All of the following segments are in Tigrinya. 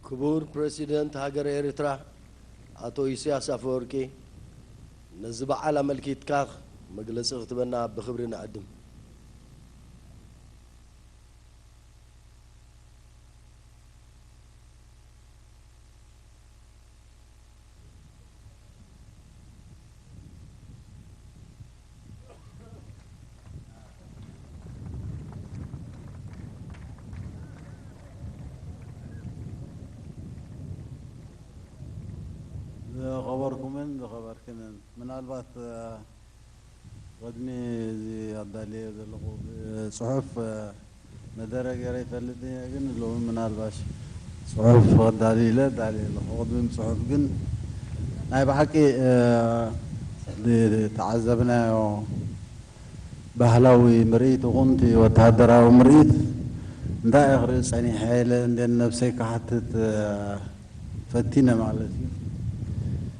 ክቡር ፕረሲደንት ሃገረ ኤርትራ ኣቶ ኢሳያስ ኣፈወርቂ፣ ነዚ በዓል ኣመልኪትካ መግለጺ ክትበና ብኽብሪ ንዕድም። ዝኸበርኩምን ዝኸበርክንን፣ ምናልባት፣ እ፣ ቅድሚ እዚ ኣዳልየ ዘለኹ ጽሑፍ፣ እ፣ መደረ ገይረ ይፈልጥ እየ፣ ግን ሎሚ ምናልባሽ ጽሑፍ ከዳሊ ኢለ ኣዳልየ ኣለኹ። ቅድሚ ጽሑፍ ግን ናይ ብሓቂ፣ እ፣ ዝተዓዘብናዮ ባህላዊ ምርኢት ይኹን እቲ ወተሃደራዊ ምርኢት እንታይ እየ ክርኢ ጸኒሐ ኢለ እንደ ነብሰይ ክሓትት፣ እ፣ ፈቲነ ማለት እዩ።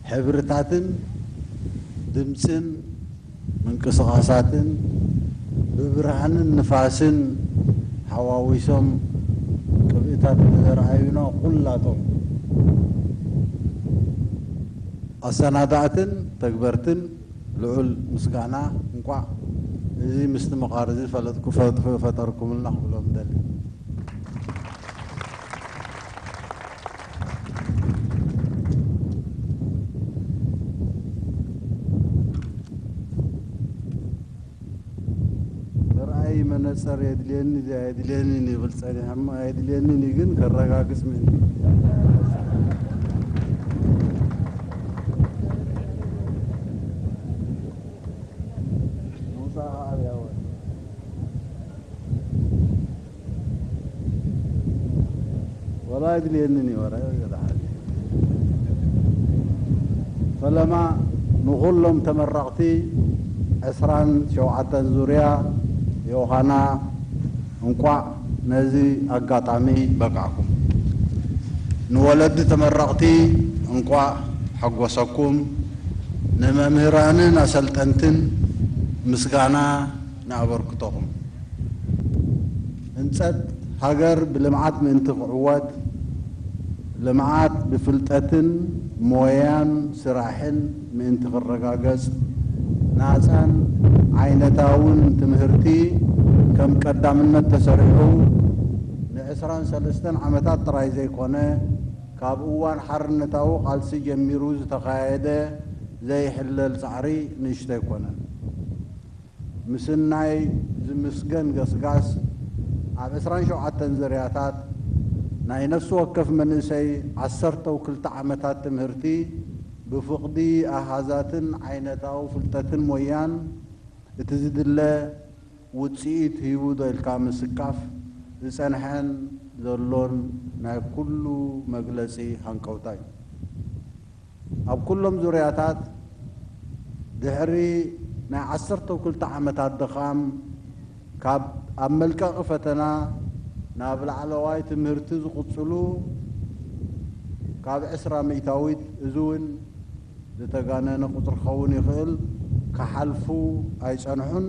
ሕብርታትን ድምጽን ምንቅስቓሳትን ብብርሃንን ንፋስን ሓዋዊሶም ቅብእታት ዘርኣዩና ኩላቶም ኣሰናዳእትን ተግበርትን ልዑል ምስጋና። እንቋዕ እዚ ምስትምቓር እዚ ፈለጥኩ-፣ ፈ-፣ ፈጠርኩምልና ክብሎም እደሊ። ምርኣይ መነጸር የድልየኒ ድዩ ኣየድልየንን ይብል ጸኒሐ እሞ ኣየድልየንን እዩ፣ ግን ከረጋግጽ ምእንቲ። ምውጻእ ከኣ ኣብያወ። ወላ ኣይድልየንን እዩ፣ ወረ ገለ ሓደ። ፈለማ ንኹሎም ተመረቕቲ ዕስራን ሸውዓተን ዙርያ ዮሃና እንቋዕ ነዚ ኣጋጣሚ በቃዕኩም። ንወለዲ ተመረቕቲ እንቋዕ ሓጎሰኩም። ንመምህራንን ኣሰልጠንትን ምስጋና ንኣበርክቶኹም። ህንጸት ሃገር ብልምዓት ምእንቲ ክዕወት፣ ልምዓት ብፍልጠትን ሞያን ስራሕን ምእንቲ ክረጋገጽ፣ ናጻን ዓይነታውን ትምህርቲ ከም ቀዳምነት ተሰሪሑ፣ ንዕስራን ሰለስተን ዓመታት ጥራይ ዘይኮነ፣ ካብ እዋን ሓርነታዊ ቃልሲ ጀሚሩ ዝተኻየደ ዘይሕለል ጻዕሪ ንእሽቶ ኣይኮነን። ምስናይ ዝምስገን ገስጋስ፣ ኣብ ዕስራን ሸውዓተን ዘርያታት ናይ ነፍሲ ወከፍ መንእሰይ ዓሰርተው ክልተ ዓመታት ትምህርቲ ብፍቕዲ ኣሃዛትን ዓይነታዊ ፍልጠትን ሞያን እቲ ዝድለ ውጽኢት ሂቡ ዶ ኢልካ ምስካፍ ዝጸንሐን ዘሎን ናይ ኩሉ መግለጺ ሃንቀውታ እዩ። ኣብ ኩሎም ዙርያታት ድሕሪ ናይ ዓሰርተው ክልተ ዓመታት ድኻም ካብ ኣብ መልቀቒ ፈተና ናብ ላዕለዋይ ትምህርቲ ዝቕጽሉ ካብ ዕስራ ሚእታዊት፣ እዚ እውን ዝተጋነነ ቁጽሪ ክኸውን ይኽእል፣ ክሓልፉ ኣይጸንሑን።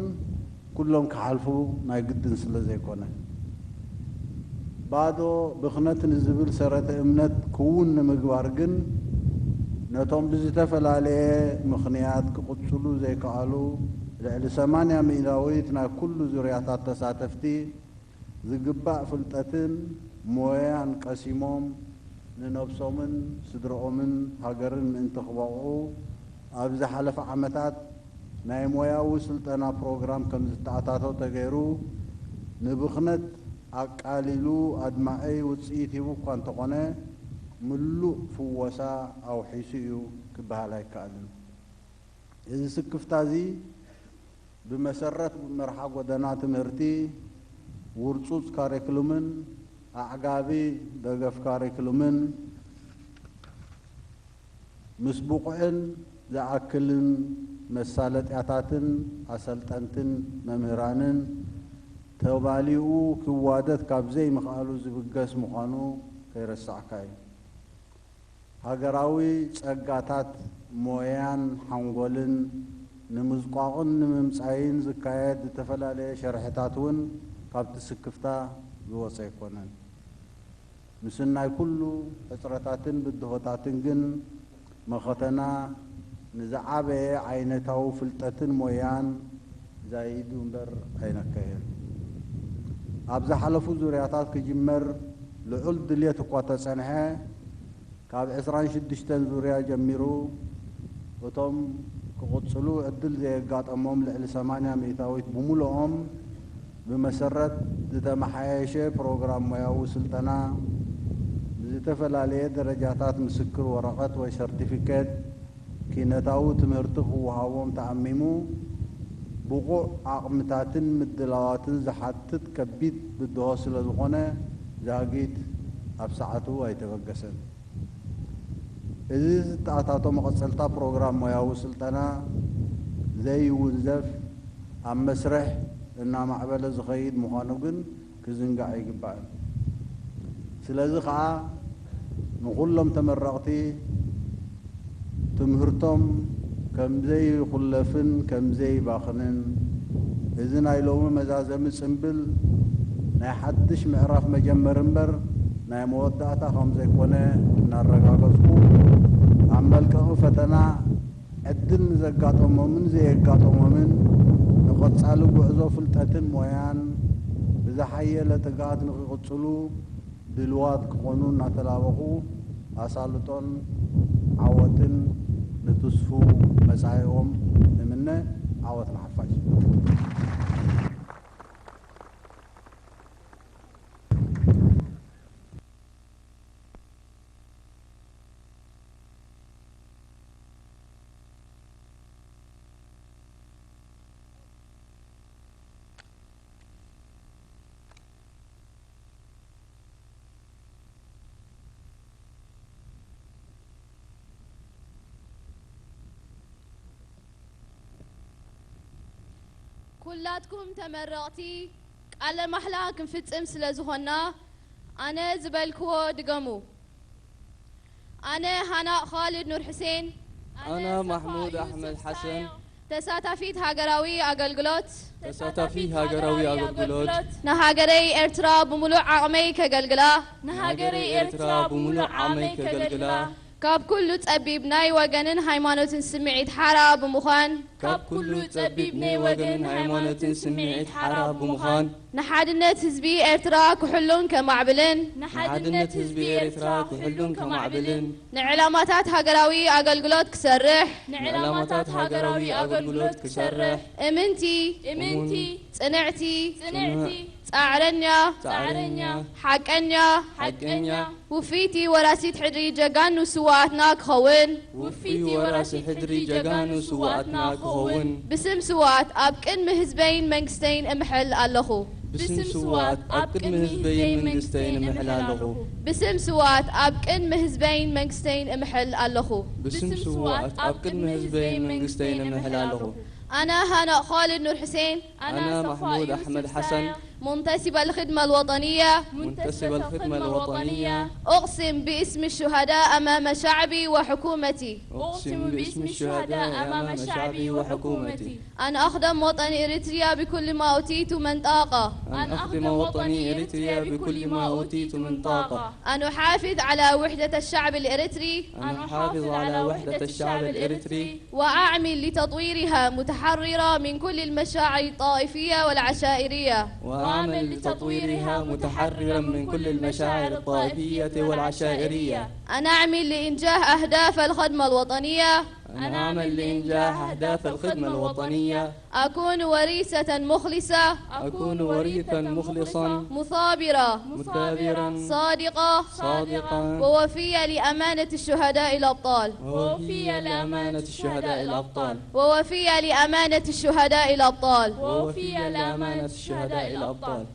ኩሎም ክሓልፉ ናይ ግድን ስለ ዘይኮነ፣ ባዶ ብኽነት ንዝብል ሰረተ እምነት ክውን ንምግባር ግን፣ ነቶም ብዝተፈላለየ ምኽንያት ክቕጽሉ ዘይከኣሉ ልዕሊ ሰማንያ ሚእታዊት ናይ ኩሉ ዙርያታት ተሳተፍቲ፣ ዝግባእ ፍልጠትን ሞያን ቀሲሞም፣ ንነብሶምን ስድርኦምን ሃገርን ምእንቲ ክበቕዑ፣ ኣብ ዝሓለፈ ዓመታት ናይ ሞያዊ ስልጠና ፕሮግራም ከም ዝተኣታቶ ተገይሩ፣ ንብኽነት ኣቃሊሉ ኣድማዒ ውጽኢት ሂቡ እኳ እንተኾነ፣ ምሉእ ፍወሳ ኣውሒሱ እዩ ክበሃል ኣይከኣልን። እዚ ስክፍታ እዚ ብመሰረት መርሓ ጎደና ትምህርቲ፣ ውርጹጽ ካሪክሉምን ኣዕጋቢ ደገፍ ካሪክሉምን፣ ምስ ብቑዕን ዝኣክልን መሳለጥያታትን ኣሰልጠንትን መምህራንን ተባሊኡ ክዋደድ ካብ ዘይምኽኣሉ ዝብገስ ምዃኑ ከይረሳዕካ እዩ። ሃገራዊ ጸጋታት ሞያን ሓንጎልን ንምዝቋቕን ንምምጻይን ዝካየድ ዝተፈላለየ ሸርሕታት እውን ካብቲ ስክፍታ ዝወጸ ኣይኮነን። ምስናይ ኩሉ ሕጽረታትን ብድሆታትን ግን መኸተና ንዝዓበየ ዓይነታዊ ፍልጠትን ሞያን ዛይዱ እምበር ኣይነከየን። ኣብ ዝሓለፉ ዙርያታት ክጅመር ልዑል ድልየት እኳ ተጸንሐ፣ ካብ ዕስራን ሽዱሽተን ዙርያ ጀሚሩ እቶም ክቕጽሉ ዕድል ዘየጋጠሞም ልዕሊ ሰማንያ ሚእታዊት ብምሉኦም ብመሰረት ዝተመሓየሸ ፕሮግራም ሞያዊ ስልጠና ብዝተፈላለየ ደረጃታት ምስክር ወረቐት ወይ ሰርቲፊኬት ኪነታዊ ትምህርቲ ክወሃቦም ተኣሚሙ ብቑዕ ዓቕምታትን ምድላዋትን ዝሓትት ከቢድ ብድሆ ስለ ዝኾነ ዛጊት ኣብ ሰዓቱ ኣይተበገሰን። እዚ ዝተኣታቶ መቐጸልታ ፕሮግራም ሞያዊ ስልጠና ዘይውንዘፍ ኣብ መስርሕ እናማዕበለ ዝኸይድ ምዃኑ ግን ክዝንጋዕ ኣይግባእን። ስለዚ ኸኣ ንኹሎም ተመረቕቲ ትምህርቶም ከም ዘይኹለፍን ከም ዘይባኽንን እዚ ናይ ሎሚ መዛዘሚ ጽምብል ናይ ሓድሽ ምዕራፍ መጀመሪ እምበር ናይ መወዳእታ ከም ዘይኮነ እናረጋገጽኩ ኣብ መልቀቒ ፈተና ዕድል ንዘጋጠሞምን ዘየጋጠሞምን ንቐጻሊ ጉዕዞ ፍልጠትን ሞያን ብዝሓየለ ትግሃት ንኽቕጽሉ ድልዋት ክኾኑ እናተላበኹ ኣሳልጦን ዓወትን ንትስፉው መጻኢኦም እምነ። ዓወት ንሓፋሽ። ኩላትኩም ተመረቕቲ ቃለ ማሕላ ክንፍጽም ስለ ዝኾንና፣ ኣነ ዝበልክዎ ድገሙ። ኣነ ሃናእ ኻልድ ኑር ሕሴን፣ ኣነ ማሕሙድ ኣሕመድ ሓሰን፣ ተሳታፊት ሃገራዊ ኣገልግሎት፣ ተሳታፊት ሃገራዊ ኣገልግሎት፣ ንሃገረይ ኤርትራ ብምሉእ ዓቕመይ ከገልግላ፣ ንሃገረይ ኤርትራ ብምሉእ ዓቕመይ ከገልግላ፣ ካብ ኩሉ ጸቢብ ናይ ወገንን ሃይማኖትን ስምዒት ሓራ ብምዃን፣ ካብ ኩሉ ጸቢብ ናይ ወገንን ሃይማኖትን ስምዒት ሓራ ብምዃን፣ ንሓድነት ህዝቢ ኤርትራ ክሕሉን ከማዕብልን፣ ንሓድነት ህዝቢ ኤርትራ ክሕሉን ከማዕብልን፣ ንዕላማታት ሃገራዊ ኣገልግሎት ክሰርሕ፣ ንዕላማታት ሃገራዊ ኣገልግሎት ክሰርሕ፣ እምንቲ፣ እምንቲ፣ ጽንዕቲ፣ ጽንዕቲ፣ ጻዕረኛ፣ ጻዕረኛ፣ ሓቀኛ፣ ሓቀኛ፣ ውፍይቲ ወራሲት ሕድሪ ጀጋኑ ስውኣትና ክኸውን። ውፍይቲ ወራሲ ሕድሪ ጀጋኑ ስውኣትና ክኸውን። ብስም ስውኣት ኣብ ቅድሚ ህዝበይን መንግስተይን እምሕል ኣለኹ። ብስም ስውኣት ኣብ ቅድሚ ህዝበይን መንግስተይን እምሕል ኣለኹ። ብስም ስውኣት ኣብ ቅድሚ ህዝበይን መንግስተይን እምሕል ኣለኹ። ብስም ስውኣት ኣብ ቅድሚ ህዝበይን መንግስተይን እምሕል ኣለኹ። أنا هناء خالد نور حسين، أنا محمود أحمد حسن، منتسبة الخدمة الوطنية، منتسبة الخدمة الوطنية، أقسم باسم الشهداء أمام شعبي وحكومتي، أقسم باسم الشهداء أمام شعبي وحكومتي، أن أخدم وطني إريتريا بكل ما أوتيت من طاقة، أن أخدم وطني إريتريا بكل ما أوتيت من طاقة، أن أحافظ على وحدة الشعب الإريتري، أن أحافظ على وحدة الشعب الإريتري، وأعمل لتطويرها متحررة من كل المشاعر الطائفية والعشائرية. وأعمل لتطويرها متحررا من كل المشاعر الطائفية والعشائرية. أن أعمل لإنجاح أهداف الخدمة الوطنية. أن أعمل لإنجاح أهداف الخدمة الوطنية. أكون وريثة مخلصة. أكون وريثا مخلصا. مثابرة. مثابرا. صادقة. صادقا. ووفية لأمانة الشهداء الأبطال. ووفية لأمانة الشهداء الأبطال. ووفية لأمانة الشهداء الأبطال. ووفية لأمانة الشهداء الأبطال.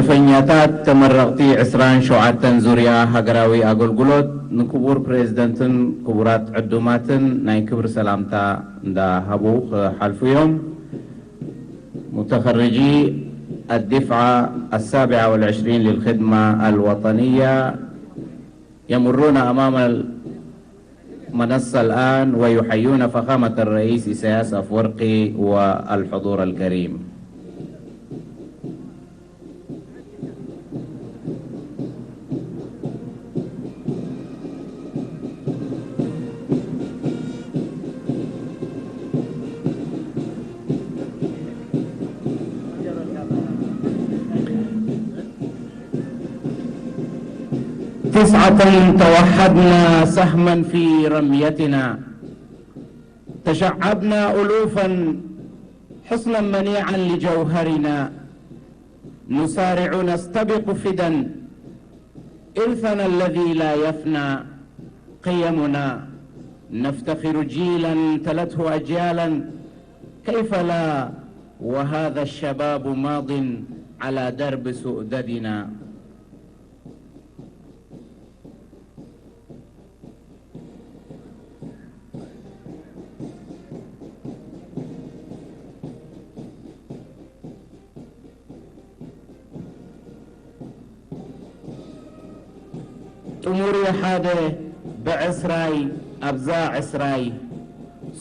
ሰልፈኛታት ተመረቕቲ ዕስራን ሸውዓተን ዙርያ ሃገራዊ ኣገልግሎት ንክቡር ፕሬዝደንትን ክቡራት ዕዱማትን ናይ ክብሪ ሰላምታ እንዳሃቡ ክሓልፉ እዮም። متخرجي الدفعة السابعة والعشرين للخدمة الوطنية يمرون أمام المنصة الآن ويحيون فخامة الرئيس إسياس أفورقي والحضور الكريم. تسعة توحدنا سهما في رميتنا، تشعبنا ألوفا حصنا منيعا لجوهرنا، نسارع نستبق فدا إرثنا الذي لا يفنى، قيمنا نفتخر جيلا تلته أجيالا، كيف لا وهذا الشباب ماض على درب سؤددنا. ጥሙር ሓደ ብዕስራይ ኣብዛ ዕስራይ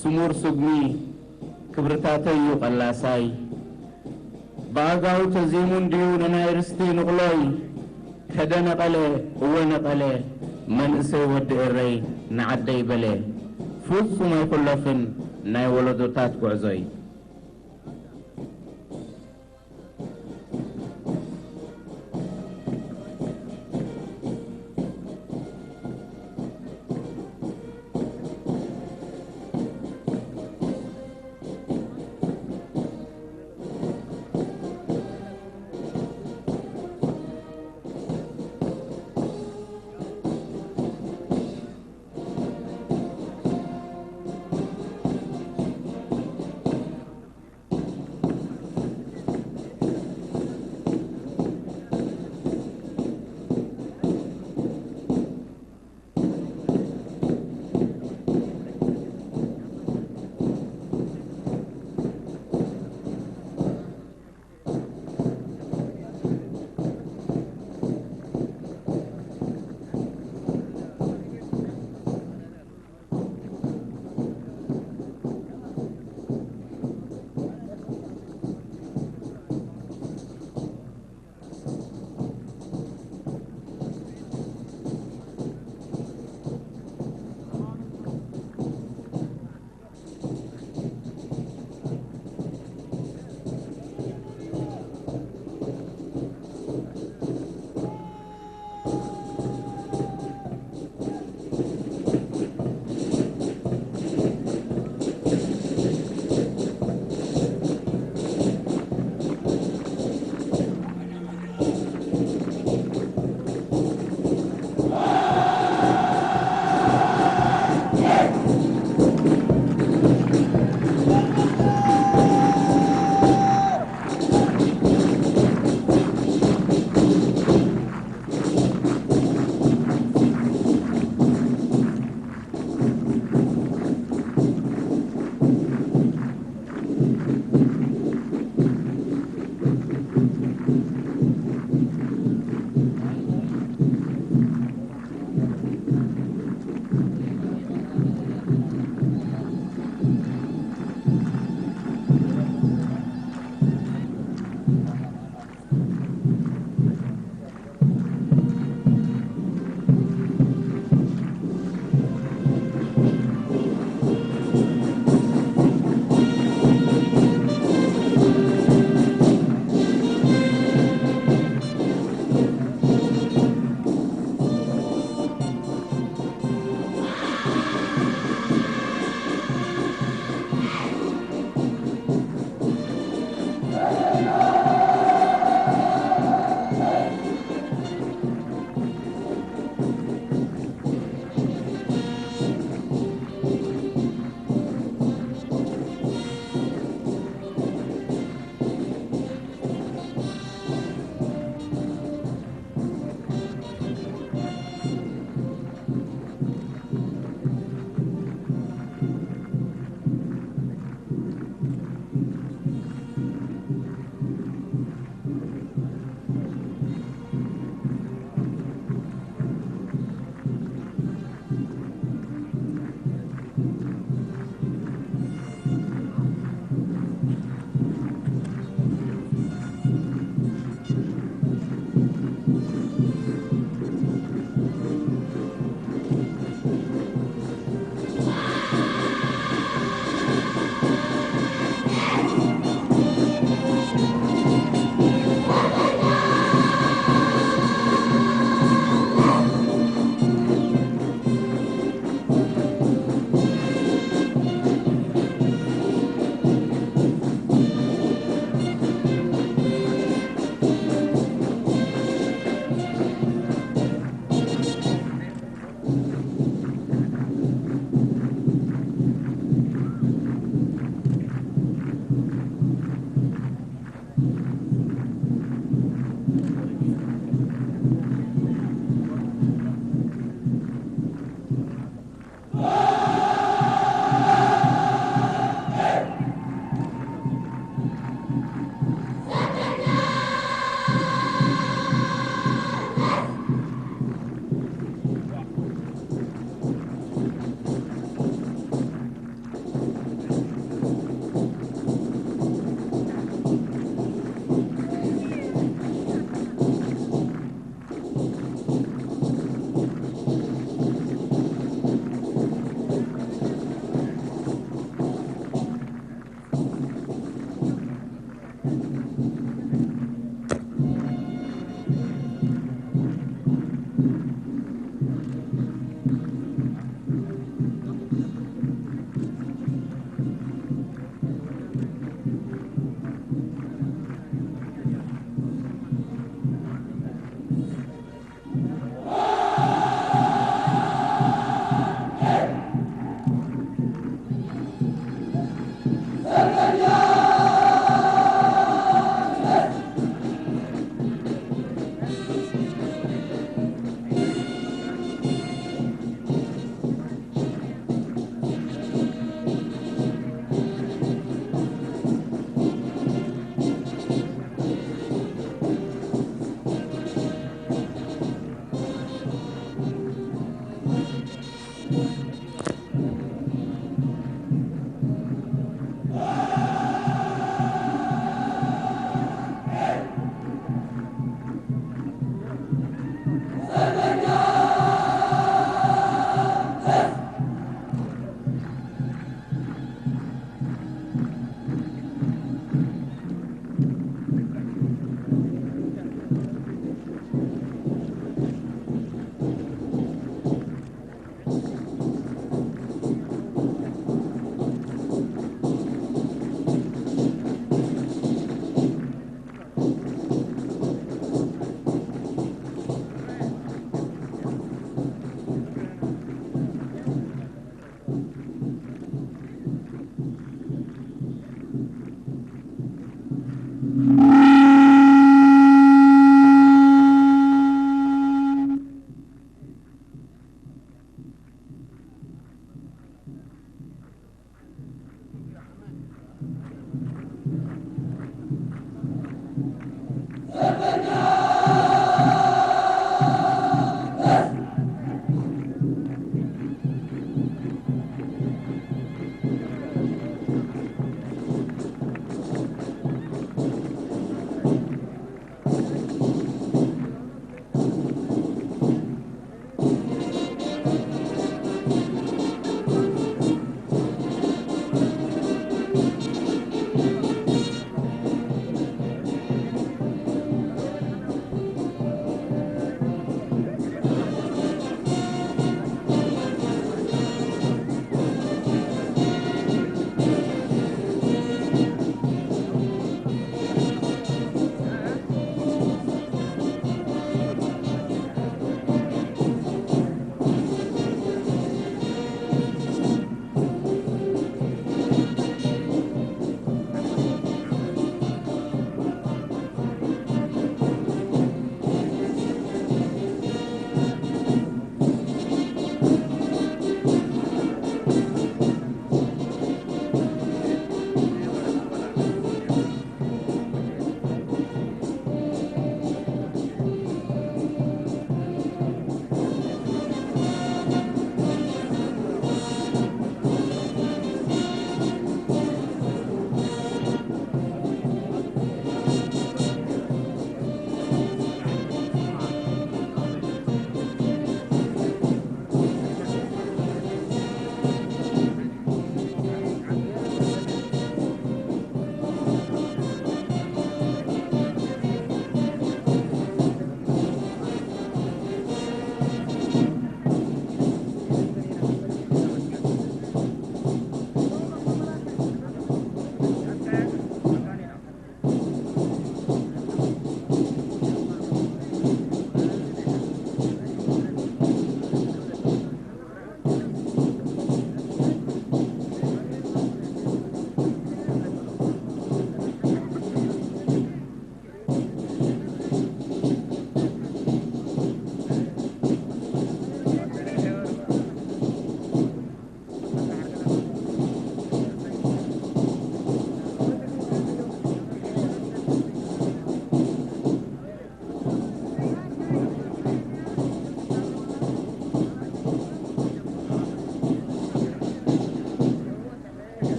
ስሙር ስጉሚ ክብርታተይ እዩ ቀላሳይ። ብኣጋኡ ተዚሙ እንድዩ ንናይ ርስቲ ንቕሎይ ከደ ነቐለ እወ ነቐለ መንእሰይ ወዲ ኤረይ ንዓደይ በለ ፍጹም ኣይኩለፍን ናይ ወለዶታት ጉዕዞይ።